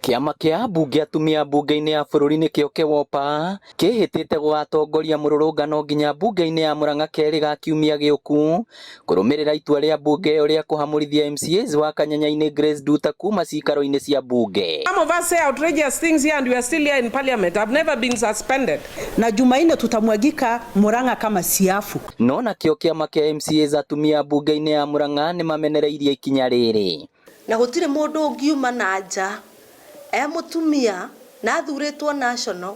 Kĩama kĩa ambunge atumia mbunge-inĩ ya bũrũri nĩkĩo KEWOPA kĩhĩtĩte gũgatongoria mũrũrũngano nginya mbunge-inĩ ya Murang'a kerĩ ga kiumia gĩũku kũrũmĩrĩra itua rĩa mbunge ĩyo rĩa kũhamũrithia MCAs wa Kanyanya-inĩ Grace Nduta kuma cikaro-inĩ cia mbunge. Some of us say outrageous things here and we are still here in parliament. I've never been suspended. Na Jumanne tutamwagika Murang'a kama siafu. No nakĩo kĩama kĩa MCAs atumia mbunge-inĩ ya Murang'a nĩmamenereirie ikinya rĩrĩ. Na gũtirĩ mũndũ ũngiuma na nja e mũtumia na athurĩtwo national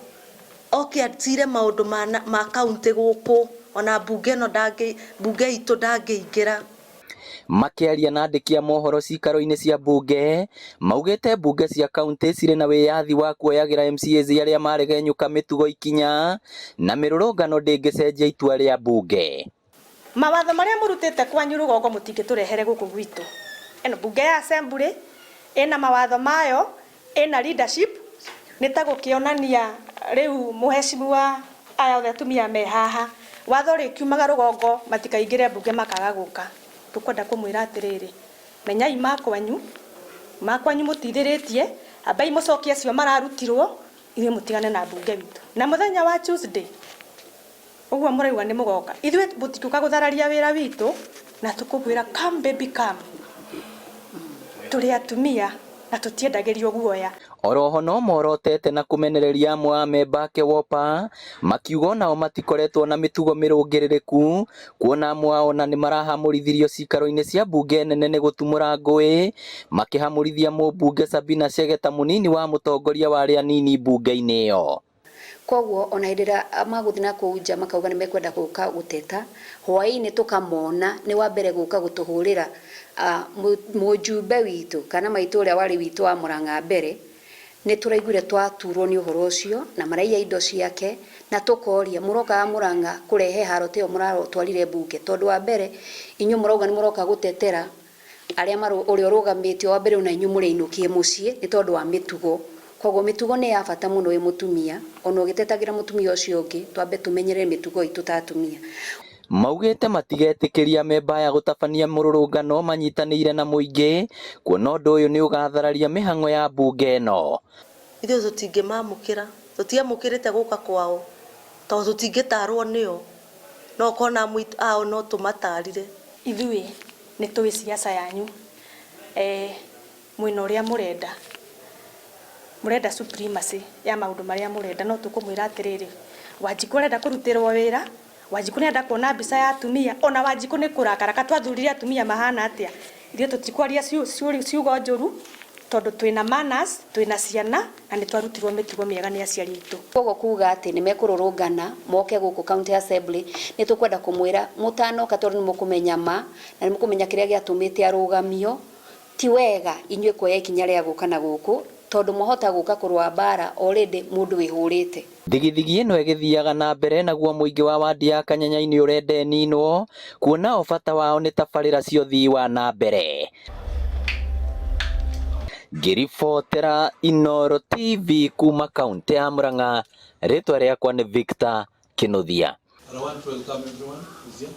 oke atire maũndũ ma kaunti gũkũ ona mbunge ĩno ndangĩ mbunge itũ ndangĩingĩra. Makĩaria na andĩki a mohoro cikaro-inĩ cia mbunge maugĩte mbunge cia kaunti cirĩ na wĩyathi wa kuoyagĩra MCAs arĩa maregenyũka mĩtugo ikinya na mĩrũrũngano ndĩngĩcenjia itua rĩa mbunge. Mawatho marĩa mũrutĩte kwanyu rũgongo mũtingĩtũrehere gũkũ gwitũ. Ĩno mbunge ya assembly ĩna mawatho mayo, ĩna leadership, nĩ ta gũkĩonania rĩu mũhecimiwa aya othe atumia me haha watho rĩkiumaga rũgongo matikaingĩre mbunge makaga gũka. Tũkwenda kũmwĩra atĩrĩrĩ, menyai makwanyu makwanyu mũtithĩrĩtie, ambai mũcokie acio mararutirwo, ithuĩ mũtigane na mbunge witũ. Na mũthenya wa Tuesday ũguo mũrauga nĩ mũgoka, ithuĩ mũtigũka gũthararia wĩra witũ na tũkũmwĩra come baby come. Tũrĩ atumia na tũtiendagĩrio guoya. Oroho no morotete na kũmenereria amwe a amemba a KEWOPA makiuga onao matikoretwo na mĩtugo mĩrũngĩrĩrĩku kuona amwe ao ona nĩmarahamũrithirio cikaro-inĩ cia mbunge nene nĩ gũtumũra ngũĩ makĩhamũrithia mũmbunge Sabina Chege ta mũnini wa mũtongoria wa arĩa anini mbunge-inĩ ĩyo. Koguo ona hĩndĩ ĩrĩa magũthiĩ na kũu nja makauga nĩ mekwenda gũka gũteta, hwaĩ-inĩ tũkamona nĩ wa mbere gũka gũtũhũrĩra mũjumbe witũ kana maitũ ũrĩa warĩ witũ wa Murang'a mbere. Nĩ tũraiguire twaturwo nĩ ũhoro ũcio na maraiya indo ciake na tũkoria mũrokaga Murang'a kũrehe haro ta ĩyo mũratwarire mbunge, tondũ wa mbere inyuĩ mũrauga nĩ mũroka gũtetera arĩa ũrĩa ũrũgamĩtio wa mbere ona inyuĩ mũrĩinũkie mũciĩ nĩ tondũ wa mĩtugo. Koguo mĩtugo nĩ ya bata mũno wĩ mũtumia, ona ũgĩtetagĩra mũtumia ũcio ũngĩ twambe tũmenyerere mĩtugo itũ ta atumia. Maugĩte matigetĩkĩria amemba aya gũtabania mũrũrũngano manyitanĩire na mũingĩ kuona ũndũ ũyũ nĩ ũgathararia mĩhang'o ya mbunge ĩno. Ithuĩ tũtingĩmamũkĩra, tũtiamũkĩrĩte gũka kwao tondũ tũtingĩtarwo nĩo, no ũkona amwe ao no tũmatarire. Ithuĩ nĩ tũĩ siasa yanyu, mwĩna ũrĩa mũrenda, mũrenda supremacy ya maũndũ marĩa mũrenda, no tũkũmwĩra atĩrĩrĩ, Wanjikũ arenda kũrutĩrwo wĩra, Wanjikũ nĩarenda kuona mbica ya atumia, ona Wanjikũ nĩ kũrakara ka twathurire atumia mahana atĩa. Ithuĩ tũtikwaria ciugo njũru tondũ twĩna manners, twĩna ciana na nĩ twarutirwo mĩtugo mĩega nĩ aciari aitũ. Koguo kuga atĩ nĩ mekũrũrũngana moke gũkũ county assembly, nĩ tũkwenda kũmwĩra mũtanoka tondũ nĩ mũkũmenya ma na nĩ mũkũmenya kĩrĩa gĩatũmĩte arũgamio. Ti wega inyuĩ kuoya ikinya rĩa gũka na gũkũ tondũ mwahota gũka kũrũa mbara already mũndũ wĩhũrĩte. Thigithigi ĩno ĩgĩthiaga na mbere naguo mũingĩ wa wandi ya Kanyanya-inĩ ũrenda ĩninwo kuona o bata wao nĩ tabarĩra cia ũthii wa na mbere. Ngĩribotera Inooro TV kuma kaunti ya Murang'a, rĩtwa rĩakwa nĩ Victor Kinuthia. And I want to welcome everyone who's here.